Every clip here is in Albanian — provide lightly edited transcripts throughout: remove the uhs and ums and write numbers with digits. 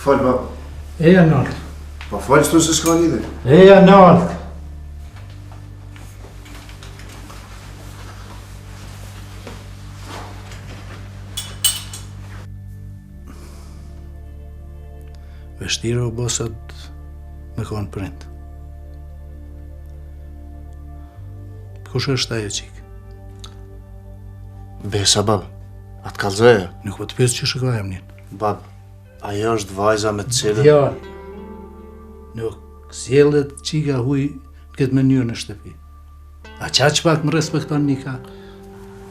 Fal, bab. Eja nalt. Po fal, s'tu se s'ka lidhje. Eja nalt. Vështirë u bo sot me konë prind. Kush është ajo çikë? Besa, bab. A të kallzoj? Nuk po të pyes qysh e ka emnin. Bab, ajo është vajza me të cilën... Djalë, nuk sillet çika huj në këtë mënyrë në shtëpi. A qaq pak më respekton Nika?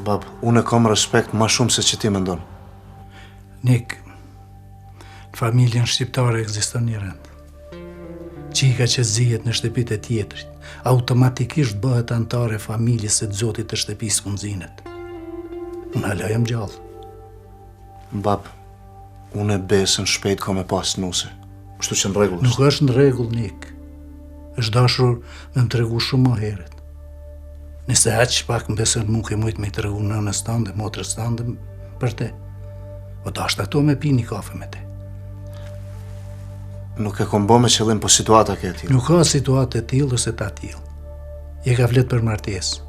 Bab, unë e kam respekt ma shumë se që ti mendon. Nik, në familjen shqiptare ekziston një rend. Çika që zihet në shtëpitë e tjetrit, automatikisht bëhet anëtare e familjes së të zotit të shtëpisë ku nxinet. Unë hala jam gjallë. Bab, unë Besën shpejt kam me pas nuse. Kështu që në rregull është. Nuk është në rregull, Nik. Është dashur me më tregu shumë më herët. Nëse aq pak më beson mu ke mujtë me i tregu nënës tënde, motrës tënde, për te. Po dashtë ato me pi një kafe me te. Nuk e kom bo me qëllim, po situata ke e tillë. Nuk ka situatë të tillë ose ta tillë. Je ka flet për martesë.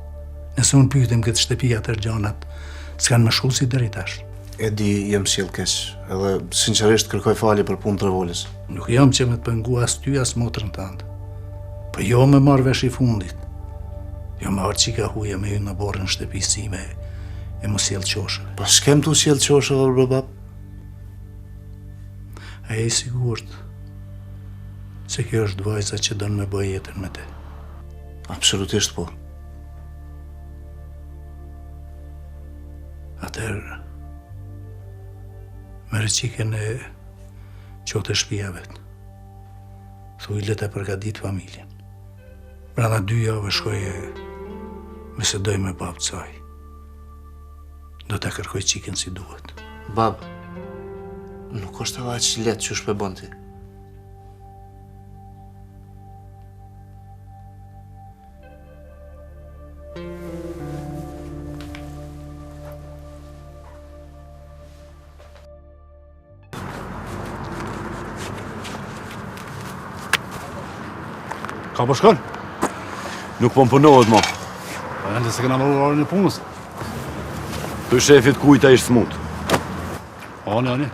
Nëse unë pytem këtë shtëpi atëherë gjanat, s'kanë me shku si deri tash. E di, jem sjell keq, edhe sinqerisht kërkoj falje për punë të revolës. Nuk jam që me të pengu as ty, as motrën tënde. Po jo me marrë vesh i fundit. Jo me ardhë çika huj e me hy në oborrin e shtëpisë sime e m'u sjell qosheve. Po s'kem tu sjell qosheve, bre bab? A je i sigurt se kjo është vajza që don me bë jetën me te? Absolutisht po. Atëherë, merre çikën e ço te shpia vet. Thuj le ta përgatit familjen. Brenda dy javë shkoj e bisedoj me babë të saj. Do ta kërkoj çikën si duhet. Bab, nuk është edhe aq lehtë qysh po e bon ti. Ka po shkon? Nuk po më punohet mo. Po ende s'e kena marrë orarin e punës. Thuj shefit Kujta ish smut. Ani, ani.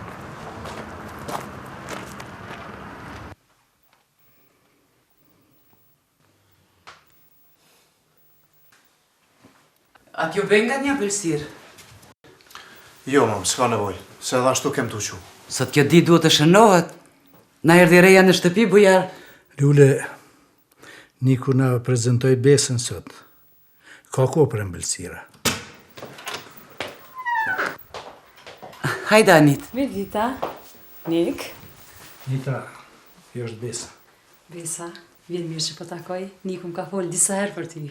A t'ju bëj nga një ëmbëlsirë? Jo, mam, s'ka nevojë, se edhe ashtu kem t'u çu. Sot kjo ditë duhet të shënohet. Na erdhi e reja në shtëpi, Bujar. Lule, Niku na prezantoi Besën sot. Ka kohë për ëmbëlsira. Hajde, Anit. Mirëdita, Nik. Nita, kjo është Besa. Besa, vjen mirë që po takoj. Niku më ka folë disa herë për ty.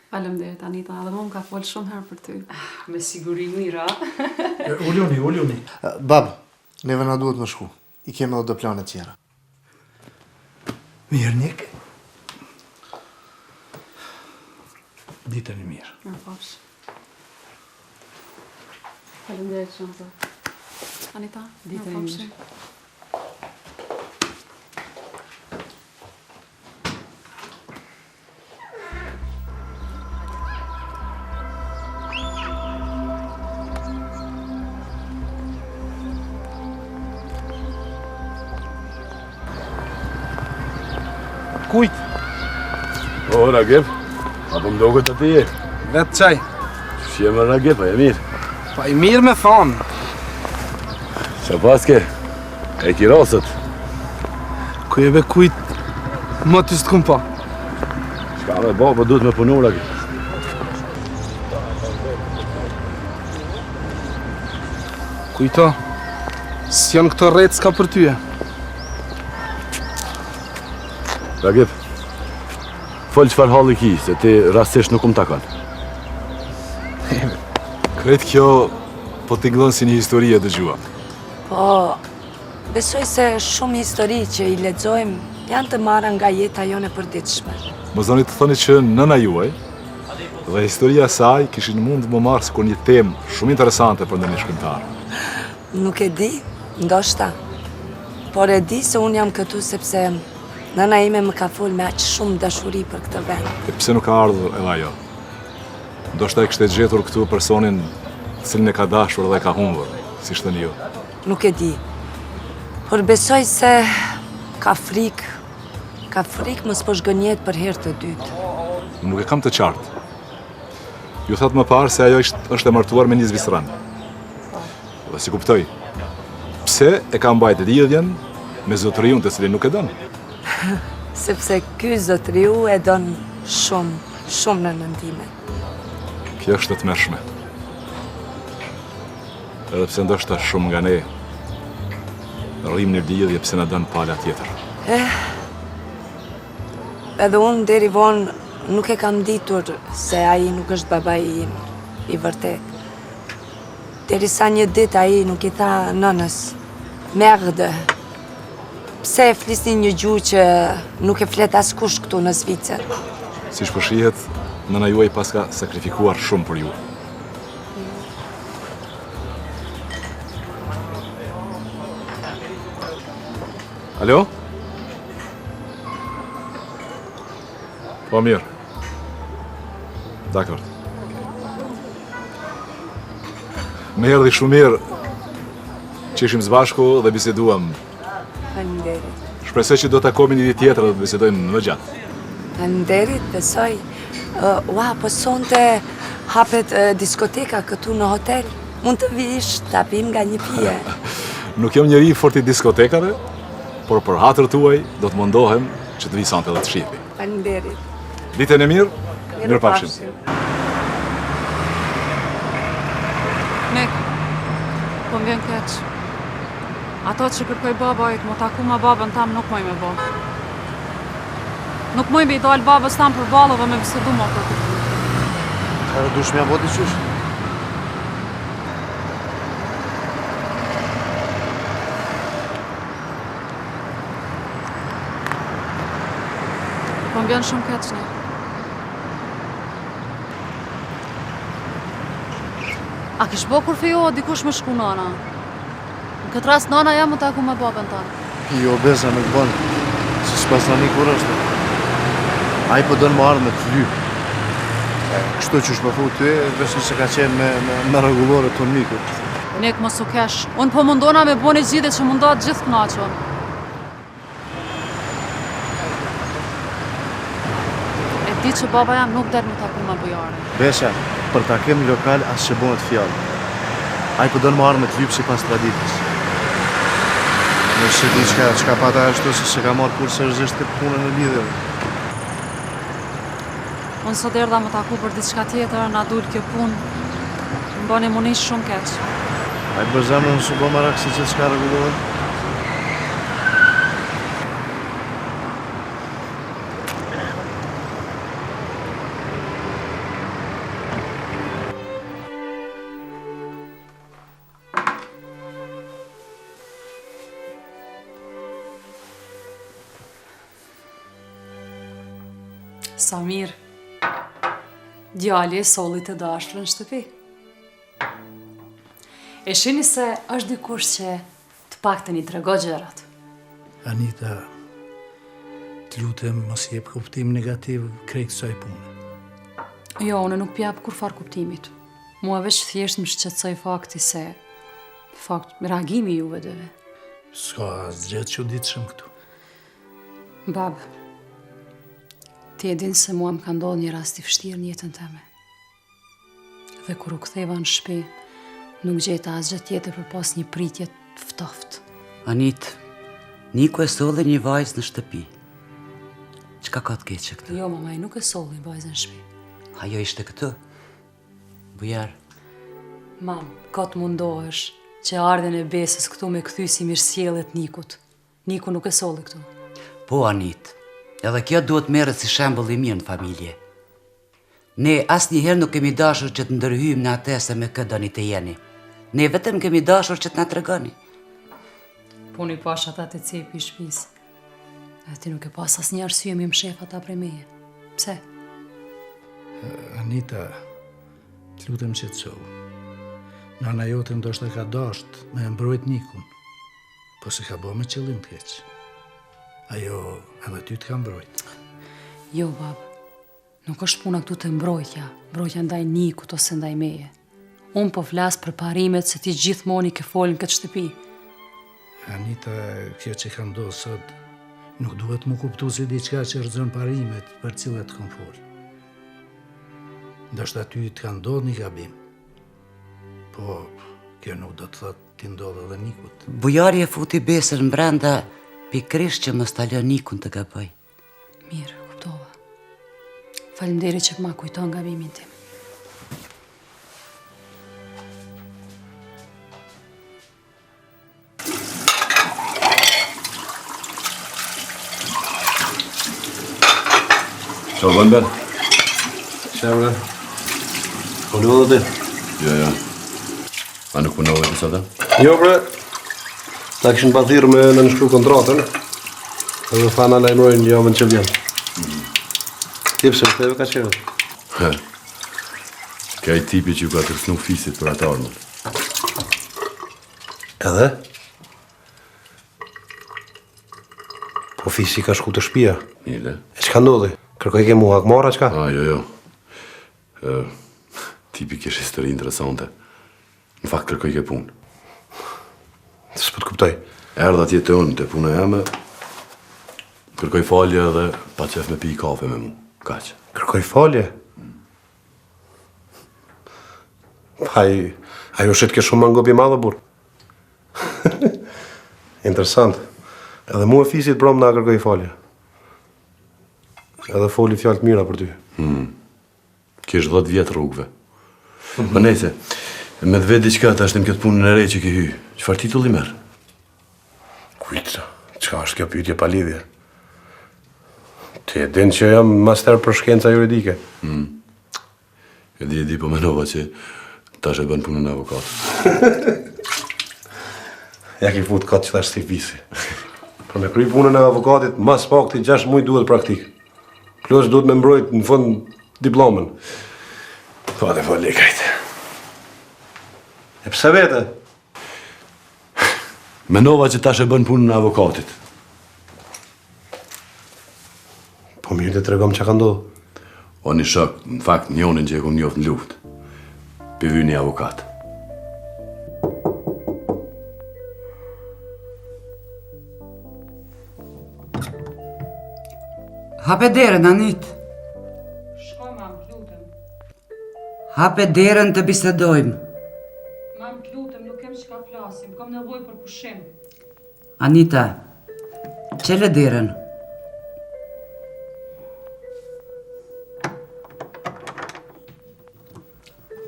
Faleminderit Anita, edhe mu më ka folë shumë herë për ty. Ah, me siguri mira. Uluni, uluni. Bab, neve na duhet me shku. I kemi edhe do plane tjera. Mirë, Nik. Ditën e mirë. Mirupafshim. Faleminderit shumë zot. Anita, ditën e mirë. Kujt? O, Ragip, a po më doket aty je? Vetë qaj. Qysh je more Ragip, a je mirë? Pa i mirë me thonë. Qa paske? E ki rasët? Ku je be Kujt, mo ty s'të kum pa. Çka me bo, po duhet me punu, Ragip. Kujto, s'janë këto rrecka për tyje. Ragip, fol çfarë halli ki, se ti rastisht nuk më takon. Krejt kjo po tingëllon si një histori e dëgjuar. Po, besoj se shumë histori që i lexojmë janë të marra nga jeta jonë e përditshme. Mos doni të thoni që nëna juaj dhe historia e saj kishin mund me marrë sikur një temë shumë interesante për ndonjë shkrimtar. Nuk e di, ndoshta. Por e di se unë jam këtu sepse nëna ime më ka folë me aq shumë dashuri për këtë vend. E pse nuk ka ardhur edhe ajo? Ndoshta e kishte gjetur këtu personin të cilin e ka dashur dhe e ka humbur, siç thoni ju. Nuk e di. Por besoj se ka frikë, ka frikë mos po zhgënjehet për herë të dytë. Nuk e kam të qartë. Ju thatë më parë se ajo është e martuar me një zviceran. Dhe s'i kuptoj. Pse e ka mbajt lidhjen me zotëriun të cilin nuk e don? Sepse ky zotëriu e don shumë, shumë nënën time. Kjo është e tmerrshme. Edhe pse ndoshta shumë nga ne rrimë në lidhje pse na don pala tjetër. Eh, edhe unë deri vonë nuk e kam ditur se ai nuk është babai im i vërtetë. Derisa një ditë ai nuk i tha nënës, Merde, pse e flisni një gjuhë që nuk e flet askush këtu në Zvicër? Siç po shihet, nëna juaj paska sakrifikuar shumë për ju. Alo? Po mirë. Dakord. Më erdhi shumë mirë që ishim së bashku dhe biseduam. Faleminderit. Shpresoj që do të takohemi një ditë tjetër dhe të bisedojmë më gjatë. Faleminderit, besoj. Ua, po sonte hapet diskoteka këtu në hotel. Mund të vish, ta pim nga një pije. Nuk jam njeri i fortë i diskotekave, por për hatër tuaj do të mundohem që të vij sonte dhe të shihemi. Faleminderit. Ditën e mirë, mirupafshim. Nik, po më vjen keq. Ato që kërkoi baba yt, m'u taku me babën tam nuk muj me bo. Nuk muj me i dalë babës tam përballë dhe me bisedu mo për këtë. Çfarë dush me bo ti qysh? Po më vjen shumë keq Nik. A kish bo kur fejohet dikush me shku nana? Në këtë rast nana jem m'u taku me babën tan. Jo, Besa nuk bon, se s'pas në një kur është. Ai po don me ardhë me të lypë. Kështu që po thu ty, veç nëse ka qenë me, me, me rregullore të mikut. Nik mos u kesh. Unë po mundona me bo një zgjidhje që m'u nda gjithë knaqun. E di që baba jem nuk del m'u taku me Bujarin. Besa, për takim lokal as që bëhet fjalë. Ai po don me ardhë me të lypë sipas traditës. Nuk se di çka, çka pata ashtu se s'e ka marrë kurrë seriozisht këtë punën e lidhjeve. Unë sot erdha m'u taku për diçka tjetër, na dul kjo punë. Më bani m'u ni shumë keq. Hajt për zemrën, mos u bo merak se gjithçka rregullohet. Sa mirë. Djali e solli të dashurën në shtëpi. E shini se është dikush që të paktën i tregon gjërat. Anita, të lutem mos i jep kuptim negativ krejt kësaj pune. Jo, unë nuk p'jap kurrfarë kuptimit. Mua veç thjesht më shqetësoi fakti se fakt reagimi i juve dyve. S'ka asgjë të çuditshëm këtu. Bab, ti e din se mua më ka ndodhur një rast i vështirë në jetën teme. Dhe kur u ktheva në shtëpi, nuk gjeta asgjë tjetër përpos një pritje të ftoftë. Anit, Niku e solli një vajzë në shtëpi. Çka ka të keqe këtu? Jo, mama, ai nuk e solli vajzën në shtëpi. Ajo ishte këtu. Bujar. Mam, kot mundohesh që ardhjen e Besës këtu me kthy si mirësjellje të Nikut. Niku nuk e solli këtu. Po, Anit, edhe kjo duhet merret si shembull i mirë në familje. Ne asnjëherë nuk kemi dashur që të ndërhyjmë në atë se me kë doni të jeni. Ne vetëm kemi dashur që të na tregoni. Po unë i pash ata te cepi i shpisë. Edhe ti nuk e pas asnjë arsye me mshef ata prej meje. Pse? Anita, të lutem qetësohu. Nana jote ndoshta ka dasht me e mbrojt Nikun. Po s'e ka bo me qëllim të keq. Ajo edhe ty të ka mbrojt. Jo, babë. Nuk është puna këtu te mbrojtja, mbrojtja ndaj Nikut ose ndaj meje. Unë po flas për parimet se ti gjithmonë i ke folë në këtë shtëpi. Anita, kjo që ka ndodhë sot, nuk duhet m'u kuptu si diçka që rrëzon parimet për cilat të kom folë. Ndoshta ty të ka ndodhë një gabim. Po, kjo nuk do të thotë t'i ndodhë edhe Nikut. Bujari e futi Besën brenda pikërisht që mos ta lë Nikun të gabojë. Mirë, kuptova. Faleminderit që ma kujton gabimin tim. Ça bën bre? Ça bre? Po në dhe ti? Jo, jo. A nuk punove ti sot? Jo bre. Na kishin pa thirrë me nënshkru kontratën. Edhe tha na lajmërojnë javën që vjen. Mm. Ti pse u ka qenë? He. Ke ai tipi që ju ka kërcnu fisit për atë armën. Edhe? Po fisi ka shku te shpia. Mirë, E çka ndodhi? Kërkojke m'u hakmarrë, a çka? A, jo, jo. E, tipi kish histori interesante. Në fakt kërkojke punë. S'po të kuptoj. Erdh atje te unë, te puna jeme, kërkoi falje edhe pa qef me pi kafe me mu. Kaq. Kërkoi falje? Ai, ai u shitke shumë mangop i madh, burrë. Interesant. Edhe mua fisi mbramë na kërkoi falje. Edhe foli fjalë të mira për ty. Hmm. Kish 10 vjet rrugëve. Po nejse, me të vet diçka tash në këtë punën e re që ke hy. Çfarë titulli merr? Kujt? Çka është kjo pyetje pa lidhje? Ti e din që jam master për shkenca juridike. Mm. E di, e di, po menova që tash e bën punën e avokatit. Ja ki fut kot qetash si fisi. Për me kry punën e avokatit, ma s'pakti 6 muj duhet praktikë. Plus duhet me mbrojt në fund diplomën. Po, dhe po, lekajt. E pse vete? Menova që tash e bën punën e avokatit. Po mirë të tregom çka ka ndodhur. O një shok, në fakt njonin që e kom njoft në luftë. Pi vyn një avokat. Hape derën, Anit. Shko, mam, lutem. Hape derën të bisedojmë. Mam, të lutem, nuk kem çka flasim, kam nevojë për pushim. Anita, çele derën.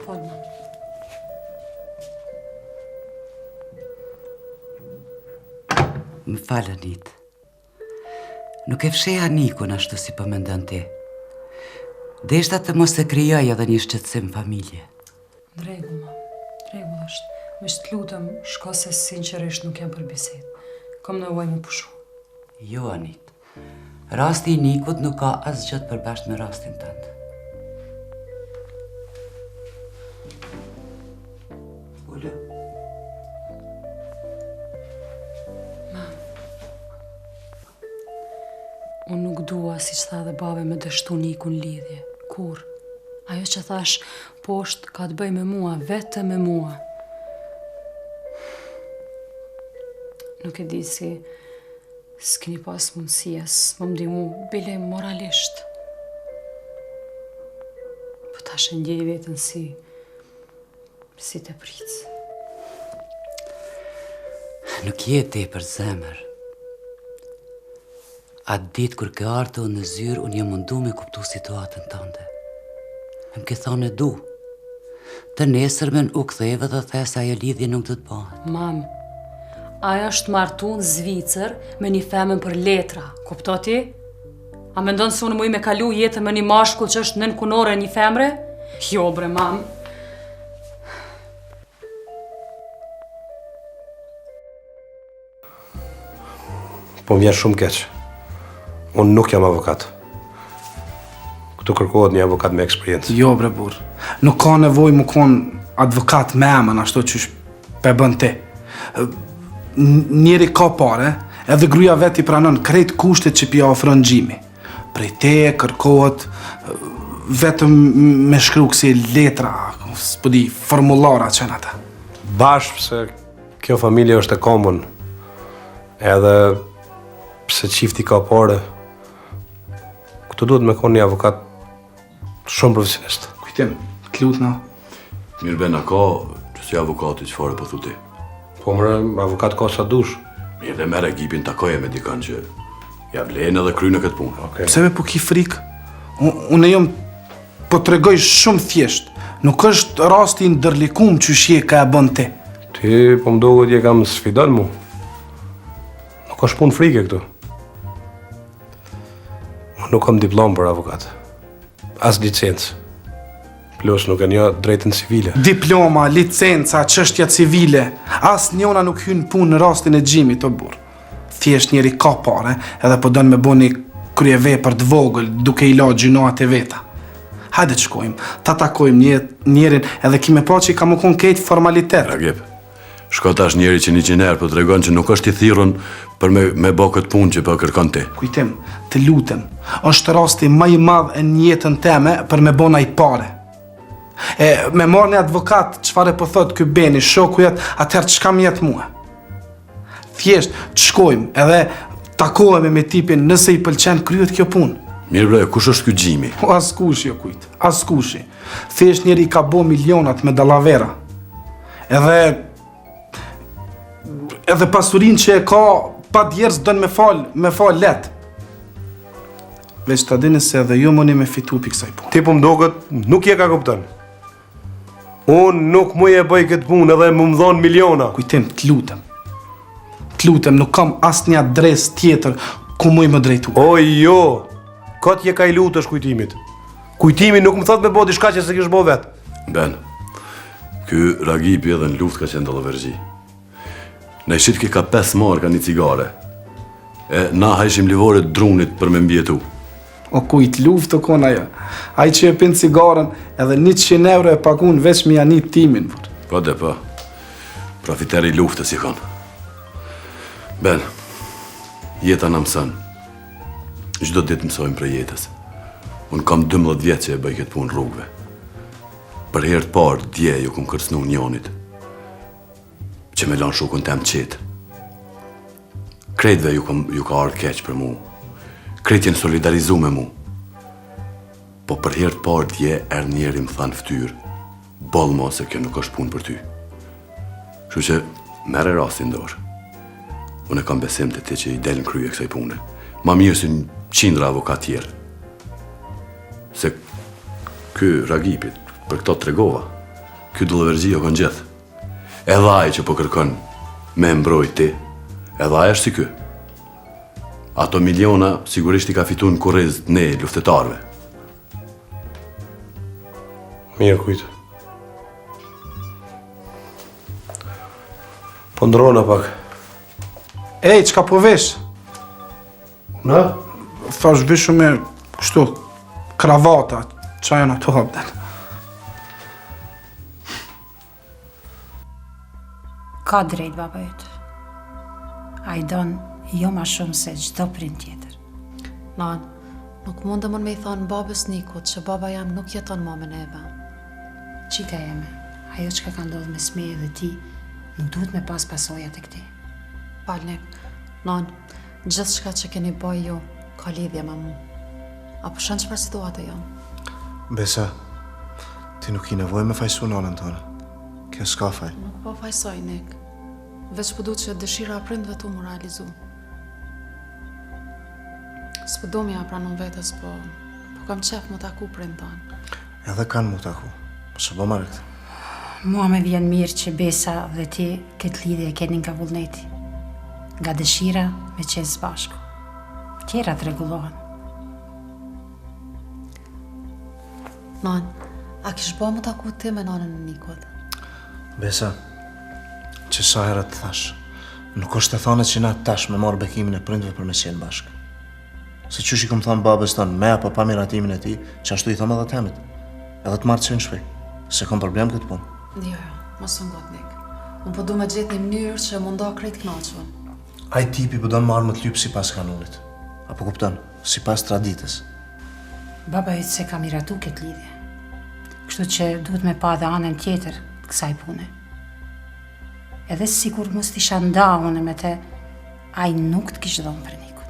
Fol, mam. Më fal, Anit. Nuk e fsheha Nikun ashtu si po mendon ti. Deshta të mos e krijoj edhe një shqetësim n'familje. Në rregull, mam. Në rregull është. Veç të lutem, shko se sinqerisht nuk jam për bisedë. Kam nevojë me pushu. Jo, Anit. Rasti i Nikut nuk ka asgjë të përbashkët me rastin tënd. Ulu. Mam. Unë nuk dua, siç tha dhe babe, me dështu Nikun n'lidhje. Kurrë. Ajo që thashë poshtë ka të bëjë me mua, vetëm me mua. Nuk e di si s'keni pas mundësi as me m'ndihmu, bile moralisht. Po tash e ndjej veten si Si tepricë. Nuk je tepër zemër. Atë ditë kur ke ardhë te unë në zyrë, unë jam mundu me kuptu situatën tënde. Më ke thonë e du. Të nesërmen u ktheve dhe the se ajo lidhje nuk do të bëhet. Mam, ai është martu në Zvicër me një femën për letra, kupto ti? A mendon se unë muj me kalu jetën me një mashkull që është nën kunorën e një femre? Jo, bre, mam. Po më vjen shumë keq. Unë nuk jam avokat. Këtu kërkohet një avokat me eksperiencë. Jo, bre, burrë. Nuk ka nevojë me kon advokat me emën, ashtu qysh pe bën ti. Njeri ka pare, edhe gruja vet i pranon krejt kushtet që p'ja ofron Xhimi. Prej teje kërkohet vetëm me shkru kësi letra, s'po di, formulara që janë ata. Bash pse kjo familje është e komun, edhe pse çifti ka pare, këtu duhet me konë një avokat Shumë profesionist. Kujtim, të lutna. Mirë Ben, a ka qësi avokati çfarë po thu ti? Po mre, avokat ka sa dush. Mirë dhe merre Ragipin takoje me dikan që ja vlen edhe kryne këtë punë. Okay. Pse be po ki frikë? Unë jam po tregoj shumë thjesht. Nuk është rasti i ndërlikum qysh je ka e bën ti. Ti po më duket je ka më sfidon mu. Nuk është punë frike këtu. Unë nuk kam diplomë për avokat. As licencë. Plus nuk e njoh drejtën civile. Diploma, licenca, çështja civile, asnjona nuk hyn punë në rastin e Xhimit o burrë. Thjesht njeri ka pare edhe po don me bo një kryevepër të vogël duke i la gjynahet e veta. Hajde të shkojmë, ta takojmë një, njerin edhe ki me pa që ka me konë krejt formalitet. Ragip, Shko tash njeri që 100 herë po tregon që nuk është i thirrun për me, me bo këtë punë që po kërkon ti. Kujtim, të lutem, është rasti ma i madh në jetën teme për me bo naj pare. E me marrë një advokat, çfarë po thot ky Beni, shoku jot, atëherë çka më jet mua? Thjesht, të shkojmë edhe takohemi me tipin nëse i pëlqen kryhet kjo punë. Mirë bre, kush është ky Xhimi? O askushi o Kujt, askushi. Thjesht njeri ka bo milionat me dallavera. Edhe edhe pasurinë që e ka pa djersë don me fal, me fal let. Veç ta dini se edhe ju muni me fitu pi kësaj punë. Ti po më doket nuk je ka kupton. Unë nuk muj e bëj këtë punë edhe me më dhonë miliona. Kujtim, të lutem. Të lutem, nuk kam asnjë adresë tjetër ku muj me drejtu. O jo, kot je ka i lutesh Kujtimit. Kujtimi nuk më thot me bo diçka që s'e kish bo vet. Ben, ky Ragipi edhe në luftë ka qenë dallaverxhi. Na i shitke ka 5 marka një cigare. E na hajshim livore drunit për me mbijetu. O Kujt luftë o kon ajo. Ai që e pin cigaren edhe 100 euro e pagun veç me ja ni tymin. Po de po. Profiter i luftës i kon. Ben, jeta na mëson. Çdo ditë mësojmë prej jetës. Unë kam 12 vjet që e bëj këtë punë rrugëve. Për herë të parë dje ju kom kërcnu njonit që me lanë shokun tem qetë. Krejtve ju, kom, ju ka ardhë keq për mu. Krejt jenë solidarizu me mu. Po për herë të parë dje erdh njeri më tha në ftyrë. Boll mo se kjo nuk është punë për ty. Kështu që merre rastin dorë. Unë e kam besim te ti që i del në krye kësaj pune. Ma mirë se një qindra avokat tjerë. Se ky Ragipi, për këto tregova, ky dallaverxhi o konë gjithë. Edhe ai që po kërkon me mbrojt ti, edhe ai është si ky. Ato miliona sigurisht i ka fitu në kurriz të ne luftëtarëve. Mirë, Kujt. Po ndrrona pak. Ej, çka po vesh? Na? Thash vishu me kështu kravata, ça janë ato hapden. Ka drejt baba yt. Ai don jo ma shumë se çdo prind tjetër. Nan, nuk mundem unë me i thonë babës Nikut që baba jem nuk jeton ma me neve. Çika jeme, ajo çka ka ndodhë mes meje dhe ti, nuk duhet me pas pasoja tek ti. Fal, Nik, nan, gjithçka që keni bo ju, ka lidhje me mu. A po sheh çfarë situate jam? Besa, ti nuk ki nevojë me fajsu nanën tonë. Kjo s'ka faj. Nuk po fajsoj, Nik. Veç po du që dëshira e prindve tu m'u realizu. S'po du me ja pranu vetes, po, po kam qef m'u taku prind tanë. Edhe kanë m'u taku. Mos e bo merak. Mua me vjen mirë që Besa dhe ti këtë lidhje e keni nga vullneti. Nga dëshira me qenë së bashku. Tjerat rregullohen. Nan, a kish bo m'u taku ti me nanën e Nikut? Besa, që sa herë të thash, nuk është e thane që na tash me marrë bekimin e prindve për me qenë bashkë. Se qysh i kom thonë babës tonë, me apo pa miratimin e tij, qashtu i thom edhe temit. Edhe të marrë që në shpi, s'e kom problem këtë punë. Jo, jo, mos u ngut Nik. Unë po du me gjetë një mënyrë që m'u nda krejt knaqun. Ai tipi po don me ardhë me të lypë sipas kanunit. A po kupton? Sipas traditës. Baba yt s'e ka miratu këtë lidhje. Kështu që duhet me pa edhe anën tjetër të kësaj pune. Edhe sikur mos t'isha nda unë me te, ai nuk të kish dhonë për Nikun.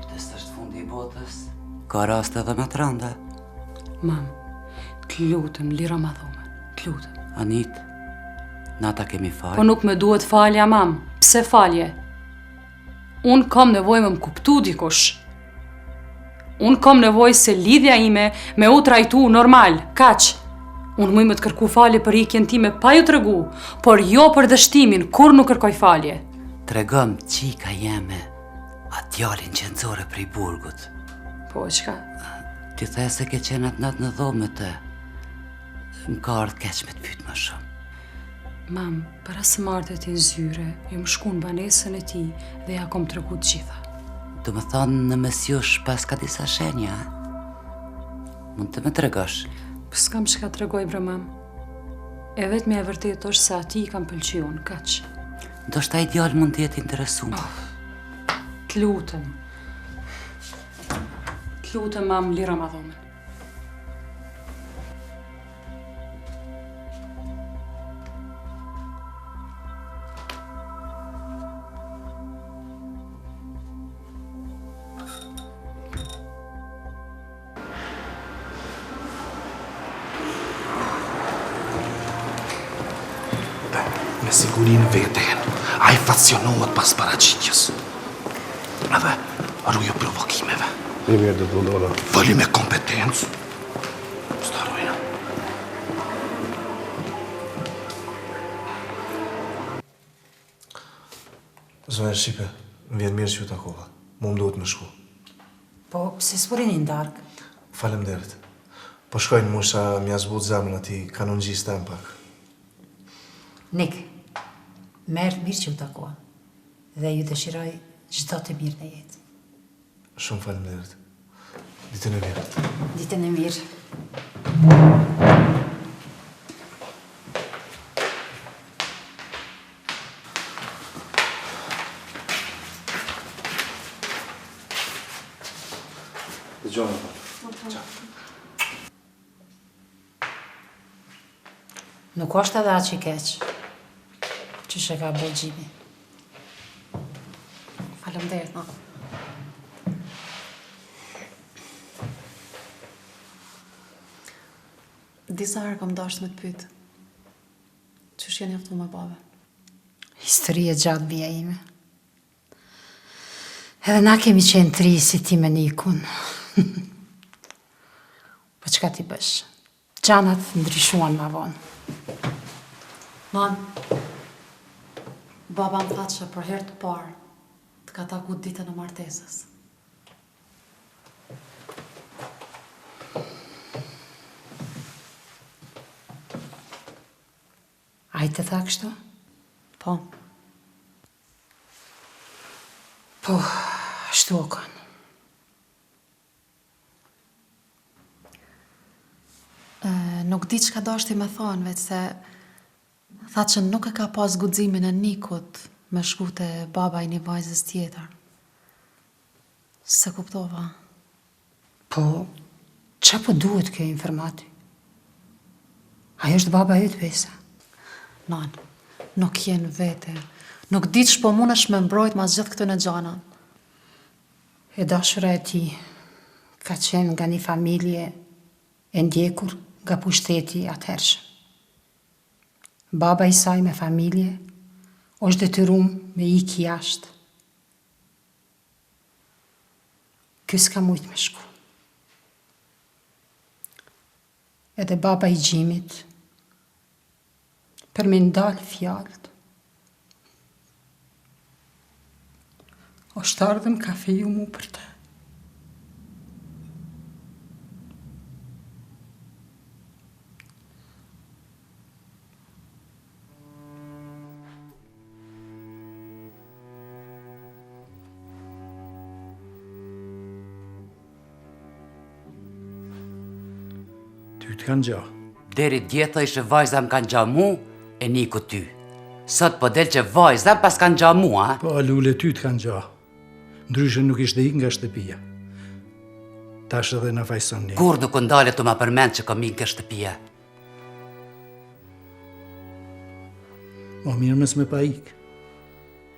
Dhe s'është fundi i botës, ka raste edhe më të rënda. Mam, të lutem, liroma dhomën, të lutem. Anit, na ta kemi falë. Po nuk më duhet falja, mam, pse falje? Unë kam nevojë me më kuptu dikush. Unë kam nevojë se lidhja ime me u trajtu normal, kaq. Unë muj me të kërku falje për ikjen time pa ju tregu, por jo për dështimin, kurrë nuk kërkoj falje. Tregom, qika jeme, atë djalin që nxore prej burgut. Po, çka? Ti the se ke qenë atë natë në dhomë me të. Më ka ardhë keq me të pytë më shumë. Mam, para se me ardhë te ti në zyre, jom shku në banesën e tij dhe ja kom tregu të gjitha. Domethanë në mes jush paska disa shenja, mund të më tregosh? Po s'kam çka tregoj bre mam. E vetmja e vërtetë është se atij i kam pëlqy unë, kaq. Ndoshta ai djalë mund të jetë interesum. Oh, të lutem. Të lutem, mam, liroma dhomën. Me siguri në veten, ai fasionohet pas paraqitjes. Edhe ruju provokimeve. Mirë, mirë, do të mundohna. Foli me kompetencë. S'ta rujna. Zonja Shqipe, më vjen mirë që ju takova. Mu më duhet me shku. Po, pse s'po rrini në darkë? Faleminderit. Po shkoj në musha m'ia zbut zemrën atij kanunxhisë tem pak. Nik, më erdh mirë që u takuam dhe ju dëshiroj çdo të mirë në jetë. Shumë faleminderit. Ditën e mirë. Ditën e mirë. Dëgjohemi pak. Ciao. Nuk është edhe aq i keq, qysh e ka bo Gjimi. Faleminderit, ma. Disa herë kam dashtë me të pytë. Qysh je njoftu me babën? Histori e gjatë bija ime. Edhe na kemi qenë t'ri si ti me Nikun. Po çka t'i bësh? Gjanat ndryshuan ma vonë. Nanë, baba më tha që për herë të parë të ka taku ditën e martesës. Ai të tha kështu? Po. Po, ashtu u kanë. Nuk di çka dashti me thonë, veç se tha që nuk e ka pas guximin e Nikut me shku te baba i një vajzës tjetër. S'e kuptova. Po, ça po duhet kjo informatë? Ai është baba yt, Besa. Nanë, nuk je në vete. Nuk di qysh po munesh me mbrojt mas gjithë këtyne gjana. E dashura e tij ka qenë nga një familje e ndjekur nga pushteti i atëhershëm. Baba i saj me familje është detyrum me ikë jashtë. Ky s'ka mujt me shku. Edhe baba i Gjimit, për me ndalë fjalët, është ardhë më ka feju mu për të. Ty të ka ngja. Deri dje thojshe vajza më ka ngja mu, e Niku ty. Sot po del që vajza m'paska ngja mua. Po, Lule, ty të ka ngja. Ndryshe nuk ishte ik nga shtëpia. Tash edhe na fajson ne. Kurrë nuk u ndale tu ma përmend që kom ik nga shtëpia. Ma mirë mos me pa ik.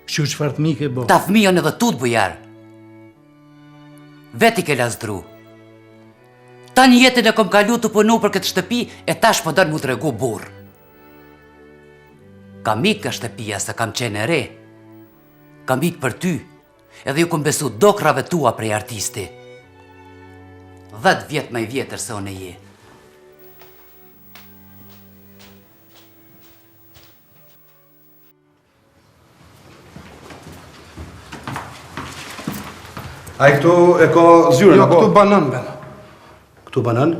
Kqyr çfarë fëmijë ke bo. Kta fëmijë janë edhe tutë Bujar. Vetë i ke lazdru. Tanë jetën e kom kalu tu punu për këtë shtëpi e tash po don m'u tregu burrë. Kam ik nga shtëpia se kam qenë e re. Kam ik për ty, edhe ju kom besu dokrrave tua prej artisti. Dhet vjet ma i vjetër se unë je. Ai këtu e ka zyrën, jo, apo? Jo, këtu banon, Ben. Këtu banon?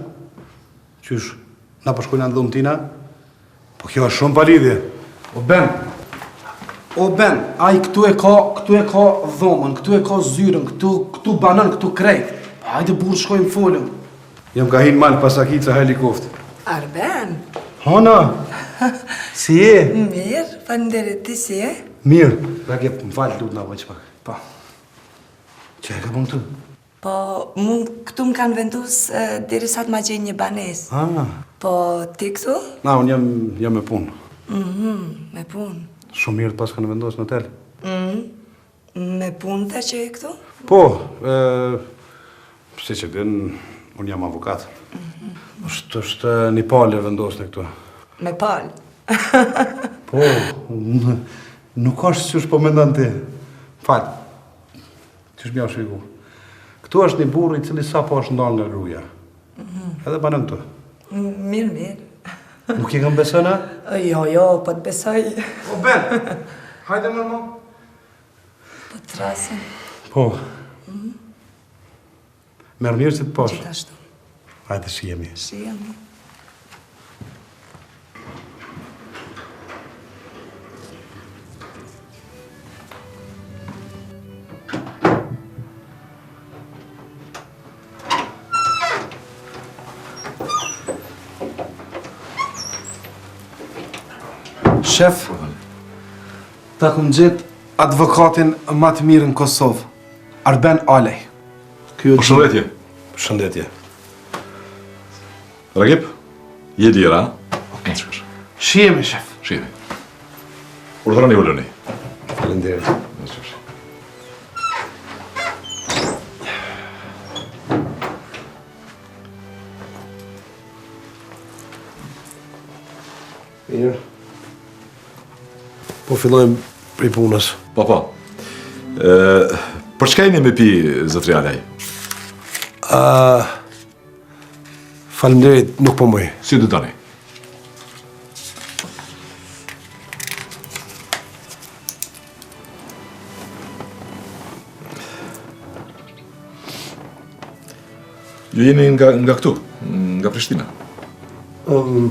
Qysh, na po shkojna në dhomë tina? Po kjo është shumë palidhje. O Ben, o Ben, ai këtu e ka, këtu e ka dhomën, këtu e ka zyrën, këtu, këtu banon, këtu krejt. Po hajde burrë shkojmë folim. Jam ka hin mal pas akica helikopter. Arben. Hona. Si je? Mirë, faleminderit, ti si je? Mirë. Ragip, më fal, lutna po pak. Po. Çka ke bën këtu? Po, mu këtu më kanë vendus derisa të ma gjejnë një banesë. Ah. Po, ti këtu? Na, unë jam, jam me punë. Mhm, me punë. Shumë mirë të paskan vendos në hotel. Mhm. Me punë the që je këtu? Po, e, siç e din, unë jam avokat. Mm -hmm. është, është një palë e vendosne këtu. Me palë? po, nuk është qysh po mendon ti. Fal, qysh me jau shpjegu. Këtu është një burrë i cili sapo është ndarë nga gruja. Mm -hmm. Edhe banon këtu. Mirë, mirë. Nuk e kam beson, a? Jo, jo, po të besoj. O, Ben, hajde më më. Po të thërrasin. Po. Mm -hmm. Merr mirë që të pashë. Gjithashtu. Hajde, shihemi. Shihemi. Shef, Ta kom gjetë advokatin ma të mirë në Kosovë, Arben Alej. Përshëndetje. Përshëndetje. Ragip, je lirë, a? Ok. Shihemi, shef. Shihemi. Urdhëroni uluni. Faleminderit. Mirë. Po fillojmë prej punës. Po, po. E, për çka jeni me pi, zotri Alaj? A, faleminderit, nuk po muj. Si të doni? Ju jeni nga, nga këtu, nga Prishtina? Um,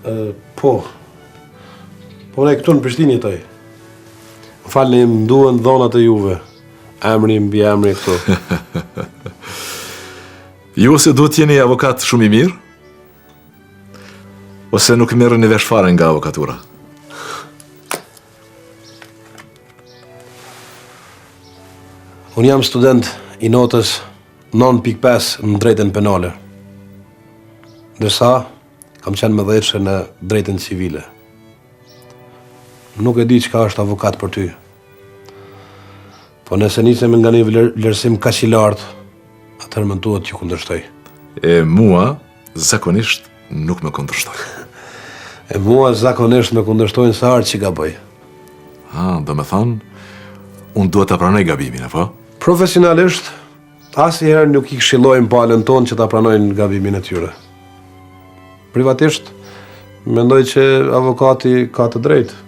uh, po. Po ne këtu në Prishtinë jetoj. Më falni, më duhen dhonat e juve. Emri, mbiemri këtu. Ju ose duhet jeni avokat shumë i mirë, ose nuk merreni vesh fare nga avokatura. Unë jam student i notës 9.5 në drejtën penale. Ndërsa, kam qenë me dhjetëshe në drejtën civile. Nuk e di çka është avokat për ty. Po nëse nisemi nga një vlerësim kaq i lartë, atëherë më duhet t'ju kundërshtoj. E mua, zakonisht, nuk më kundërshtojnë. E mua zakonisht më kundërshtojnë sa herë që gaboj. Ha, domethanë, unë duhet ta pranoj gabimin, apo? Profesionalisht, asnjëherë nuk i këshillojmë palën tonë që ta pranojnë gabimin e tyre. Privatisht, mendoj që avokati ka të drejtë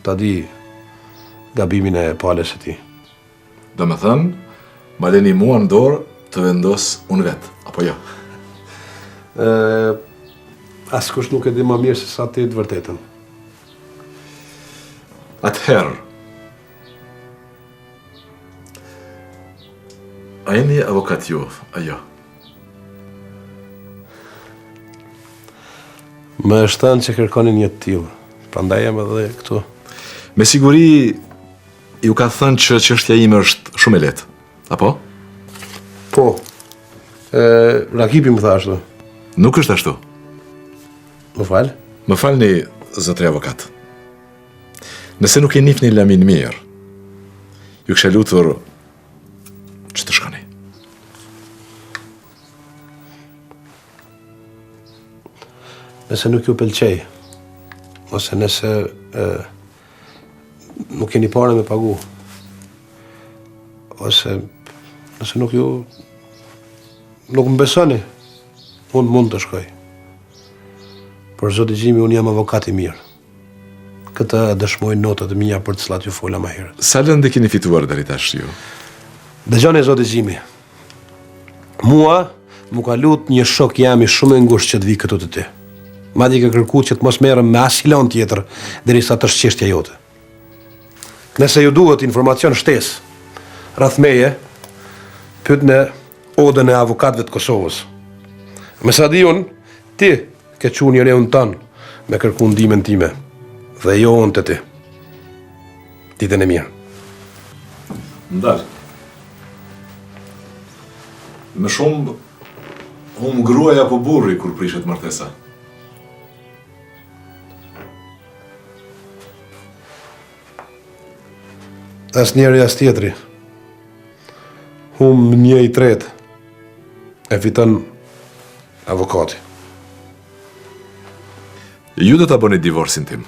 ta di gabimin e palës së tij. Domethënë, ma leni mua në dorë të vendos unë vetë, apo jo? Ë, askush nuk e di ma mirë se sa ti të vërtetën. Atëherë, a jeni avokat ju, a jo? Më është thënë që kërkoni një të tillë, prandaj jam edhe këtu. Me siguri ju ka thënë që çështja ime është shumë e lehtë, apo? Po. E, Rakipi më tha ashtu. Nuk është ashtu. Më fal? Më falni, zotri avokat. Nëse nuk e njihni Laminë mirë, ju kisha lutur që të shkoni. Nëse nuk ju pëlqej, ose nëse e, nuk keni pare me pagu, ose nëse nuk ju nuk më besoni, unë mund të shkoj. Por zoti Xhimi, unë jam avokat i mirë. Këtë e dëshmojnë notat e mia për të cilat ju fola më herët. Sa lëndë keni fituar deri tash ju? Dëgjoni zoti Xhimi. Mua m'u ka lut një shok jami shumë i ngushtë që të vi këtu te ti. Madje ka kërku që të mos merrem me asnjë lëndë tjetër derisa të është çështja jote. Nëse ju duhet informacion shtesë rreth meje, pyetne Odën e Avokatëve të Kosovës. Me sa di unë, ti ke çu njeriun tënd me kërku ndihmën time dhe jo unë te ti. Ditën e mirë. Ndal. Më shumë humb gruaja apo burri kur prishet martesa? As njëri as tjetri. Humb një i tretë. E fiton avokati. Ju do ta bëni divorcin tim.